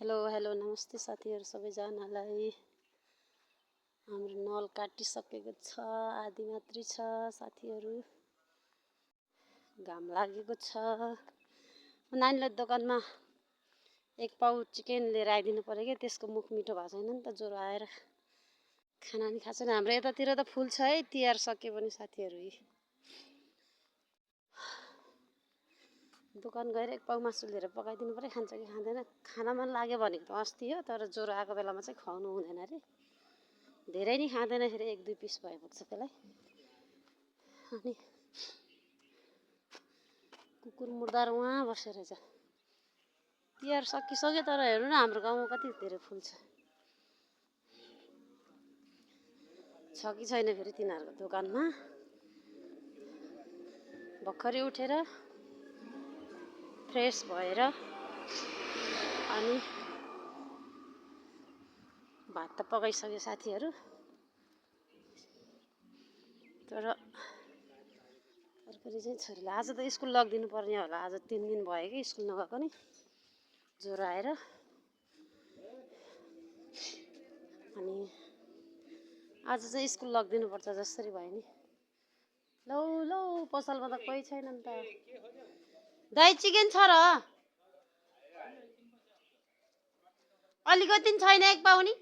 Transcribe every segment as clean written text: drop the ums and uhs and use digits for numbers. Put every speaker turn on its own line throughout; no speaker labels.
Hello hello नमस्ते साथीहरु सबैजनालाई। हाम्रो नल काटिसकेको छ, आधी मात्रै छ साथीहरु। घाम लागेको छ। नानीले दोकानमा एक पाउ चिकन लिएर आइदिनु पर्यो के, त्यसको मुख मिठो भएको छैन नि त, ज्वरो आएर खाना नि खाएको छैन। हाम्रो यतातिर त फुल छ है, तिहार सक्यो भने साथीहरु। दोकान गएर एक पाउ मासु लिएर पकाइदिनु पर्यो, खान्छ कि खाँदैन। खान मन लाग्यो भनेको त अस्ति हो, तर ज्वरो आएको बेलामा चाहिँ खुवाउनु हुँदैन रे। धेरै नि खाँदैन फेरि, एक दुई पिस भए पुग्छ त्यसलाई। अनि कुकुर मुर्दार उहाँ बसेर रहेछ। तिहार सकिसक्यो, तर हेर्नु न हाम्रो गाउँमा कति धेरै फुल छ कि छैन फेरि तिनीहरूको दोकानमा। भर्खरै उठेर फ्रेस भएर अनि भात त पकाइसक्यो साथीहरु। तर तरकारी चाहिँ छोरीले आज त स्कुल लगिदिनु पर्ने होला। आज 3 दिन भयो कि स्कुल नगएको नि, ज्वरो आएर। अनि आज चाहिँ स्कुल लगिदिनु पर्छ जसरी भयो नि। लौ लौ पसलमा त कोही छैन नि त। दाइ चिकन छ र? अलिकति नि छैन, एक पाउ नि?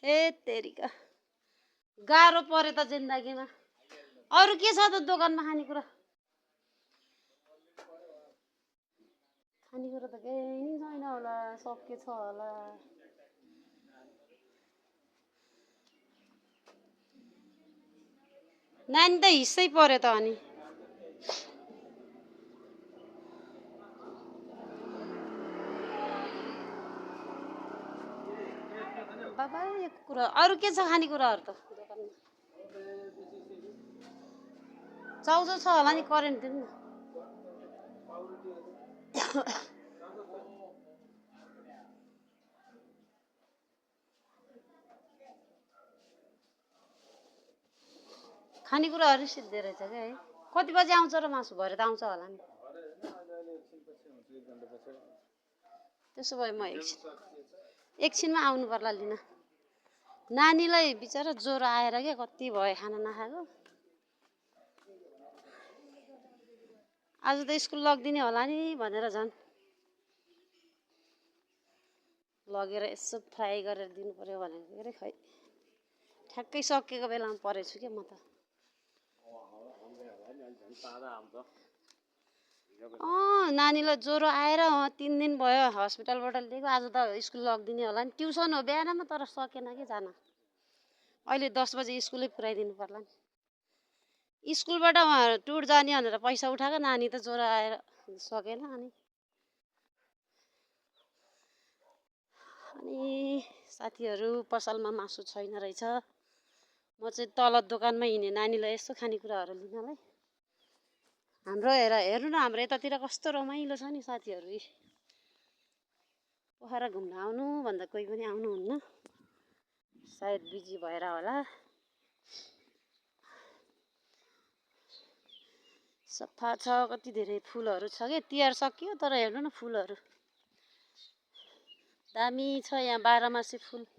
हे तेरिका, गाह्रो पर्यो त जिन्दगीमा। अरु के छ त दोकानमा खानेकुरा? खानेकुरा त केही नि छैन होला, सकिएछ होला। नानी त हिस्सै पर्यो त अनि। बाबा एक कुरा, अरु के छ खानेकुराहरु त दोकानमा? चाउचाउ छ होला नि, करेन्ट दिनु न। खानेकुराहरु सिद्धे रहेछ क्या है। कति बजे आउँछ र मासु? भरे त आउँछ होला नि। त्यसो भए म एकछिनमा आउनु पर्ला लिन। नानीलाई बिचारा ज्वरो आएर के कति भयो खाना नखाएको। आज त स्कुल लगिदिने होला नि भनेर झन् लगेर यसो फ्राई गरेर दिनु पर्यो भनेको के रे। खै ठ्याक्कै सकिएको बेलामा परेछु के म त। नानीलाई ज्वरो आएर 3 दिन भयो हस्पिटलबाट लिएको। आज त स्कुल लगिदिने होला नि। ट्युसन हो बिहानमा, तर सकेन कि जान। अहिले 10 बजे स्कुलै पुर्याइदिनु पर्ला नि। स्कुलबाट टुर जाने भनेर पैसा उठाएको, नानी त ज्वरो आएर सकेन। अनि साथीहरु पसलमा मासु छैन रहेछ। म चाहिँ तल दोकानमा हिँडे नानीलाई यसो खानेकुराहरु लिनलाई। हाम्रो हेर्नु न, हाम्रो यतातिर कस्तो रमाइलो छ नि साथीहरु। पोखरा घुम्न आउनु भन्दा कोही पनि आउनुहुन्न, सायद बिजी भएर होला। सफा छ, कति धेरै फुलहरु छ के। तिहार सकियो, तर हेर्नु न फुलहरु दामी छ यहाँ, 12 मासे फुल।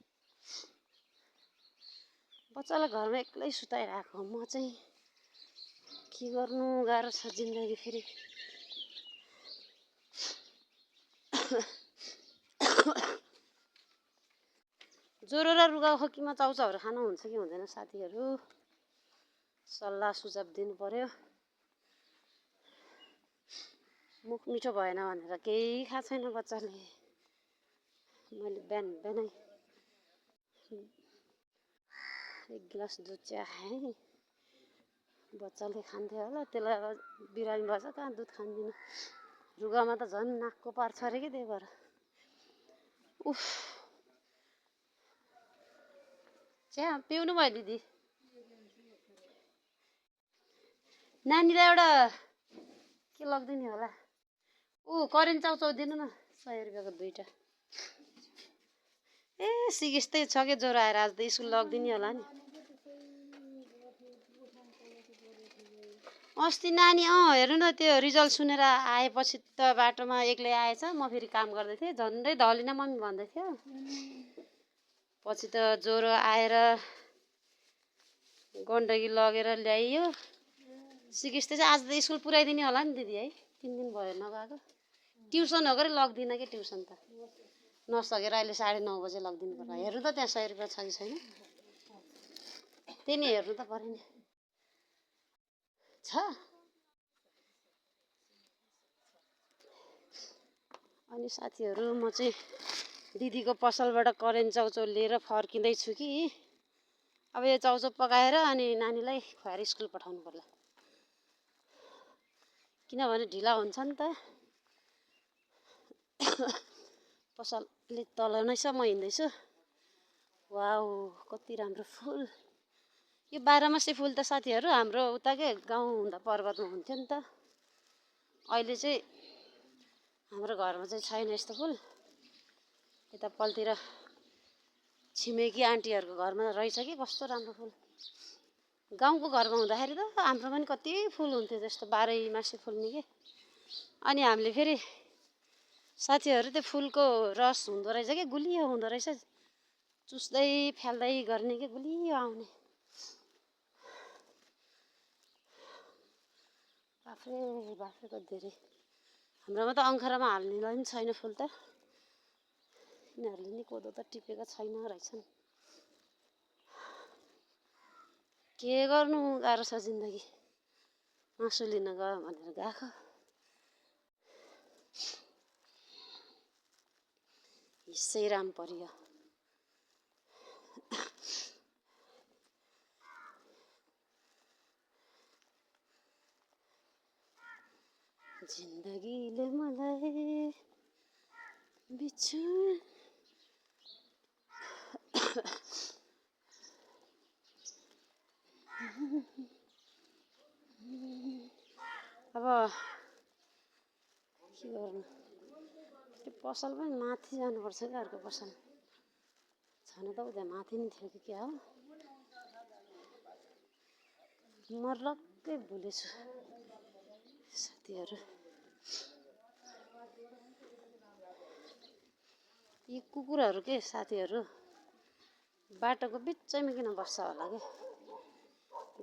बच्चालाई घरमा एक्लै सुताइराखेको म चाहिँ के गर्नु, गाह्रो छ जिन्दगी फेरि। ज्वरो र रुगा खोकीमा चाउचाउहरु खानु हुन्छ कि हुँदैन साथीहरु? सल्लाह सुझाव दिनु पर्यो। मुख मिठो भएन भनेर केही खाएको छैन बच्चाले। मैले बिहान बिहानै 1 गिलास दुध चिया खाएँ। बच्चाले खान्थ्यो होला, त्यसलाई अब बिरामी भएछ, कहाँ दुध खान्दिन। रुगामा त झन् नाकको पार्छ अरे कि, त्यही भएर। उफ, चिया पिउनु भयो दिदी? नानीलाई एउटा के लगिदिने होला? करेन्ट चाउचाउ दिनु न, 100 रुपियाँको 2टा। सिगिस्तै छ के ज्वरो आएर। आज त स्कुल लगिदिने होला नि। अस्ति नानी हेर्नु न त्यो रिजल्ट सुनेर आएपछि त बाटोमा एक्लै आएछ। म फेरि काम गर्दै थिएँ, झन्डै धलिना मम्मी भन्दै थियो। पछि त ज्वरो आएर गण्डकी लगेर ल्याइयो। सिकिस्ते चाहिँ आज त स्कुल पुऱ्याइदिने होला नि दिदी है, 3 दिन भयो नगएको। ट्युसन हो गरे लग्दिनँ कि ट्युसन त नसकेर अहिले 9:30 बजे लगिदिनु पर्ला। हेर्नु त त्यहाँ 100 रुपियाँ छ कि छैन, त्यही नि हेर्नु त पर्यो नि। छ अनि साथीहरू, म चाहिँ दिदीको पसलबाट करेन्ट चाउचाउ लिएर फर्किँदैछु कि अब यो चाउचाउ पकाएर अनि नानीलाई खुवाएर स्कुल पठाउनु पर्ला, किनभने ढिला हुन्छ नि त। पसल अलि तल नै छ, म हिँड्दैछु। वाउ कति राम्रो फुल! यो 12 मासे फुल त साथीहरू हाम्रो उता के गाउँ हुँदा पर्वतमा हुन्थ्यो नि त। अहिले चाहिँ हाम्रो घरमा चाहिँ छैन यस्तो फुल। यता पल्तिर छिमेकी आन्टीहरूको घरमा रहेछ कि कस्तो राम्रो फुल। गाउँको घरमा हुँदाखेरि त हाम्रो पनि कति फुल हुन्थ्यो त्यस्तो 12 मासे फुल्ने के। अनि हामीले फेरि साथीहरू त्यो फुलको रस हुँदो रहेछ कि गुलियो हुँदो रहेछ, चुस्दै फ्याल्दै गर्ने के गुलियो आउने। बाफ्रे धेरै। हाम्रोमा त अङ्खरामा हाल्नेलाई पनि छैन फुल त। यिनीहरूले नि कोदो त टिपेको छैन रहेछन्। के गर्नु, गाह्रो छ जिन्दगी। आँसु लिन गयो भनेर गएको। हिस्सै राम परियो। जिन्दगीले मलाई बिछोड अब के गर्नु, त्यो पसल पनि माथि जानुपर्छ क्या, अर्को पसल छन त उता माथि नै थियो कि क्या हो। मर्लक्कै भुलेछु साथीहरू। यी कुकुरहरू के साथीहरू बाटोको बिचैमा किन बस्छ होला के।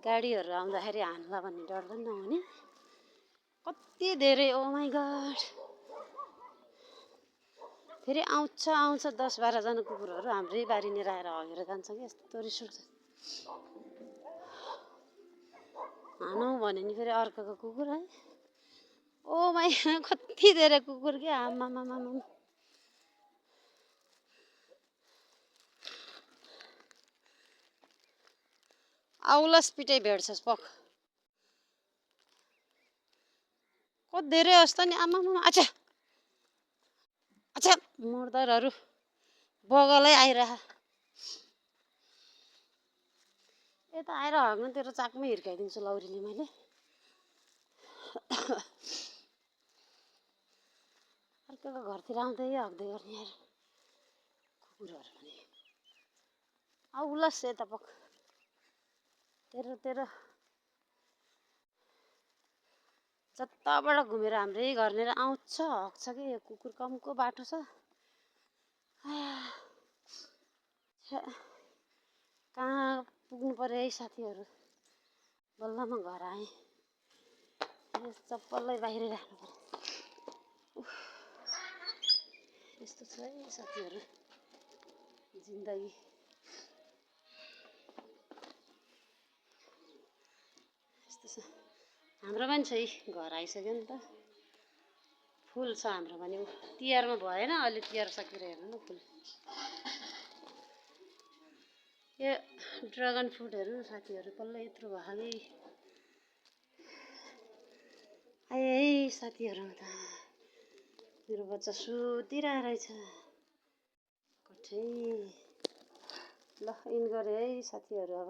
गाडीहरू आउँदाखेरि हान्ला भन्ने डर पनि नहुने। कति धेरै, ओ माई गड। फेरि आउँछ 10-12 जना कुकुरहरू हाम्रै बारी लिएर आएर हगेर जान्छ कि, यस्तो रिस उठ्छ। हानौँ भने नि फेरि अर्काको कुकुर है। ओ माई कति धेरै कुकुर के, आमामामा। आउलस पिटै भेट्छस् पख। कति धेरै जस्तो नि, आमामामा। अच्छा अच्छा मुर्दरहरू बगलै आइरह। यता आएर हग्नु तेरो चाकमै हिर्काइदिन्छु लौरीले मैले। अर्काको घरतिर आउँदै हग्दै गर्ने यार कुकुरहरू पनि। आउलस यता पख। तेरो जताबाट घुमेर हाम्रै घरनिर आउँछ हग्छ कि। यो कुकुर कमको बाटो छ। कहाँ पुग्नु पर्यो है साथीहरू, बल्ल म घर आएँ। चप्पललाई बाहिर राख्नु पर्यो। यस्तो छ है साथीहरू जिन्दगी। यस्तो छ। हाम्रो पनि छ घर आइसक्यो नि त। फुल छ हाम्रो पनि। तिहारमा भएन, अहिले तिहार सकेर हेर्नु न फुल। यो ड्रागन फ्रुटहरू साथीहरू पल्ल यत्रो भयो कि। आए है साथीहरू, त मेरो बच्चा सुतिरहेको रहेछ कठै। ल इन गरे है साथीहरू अब।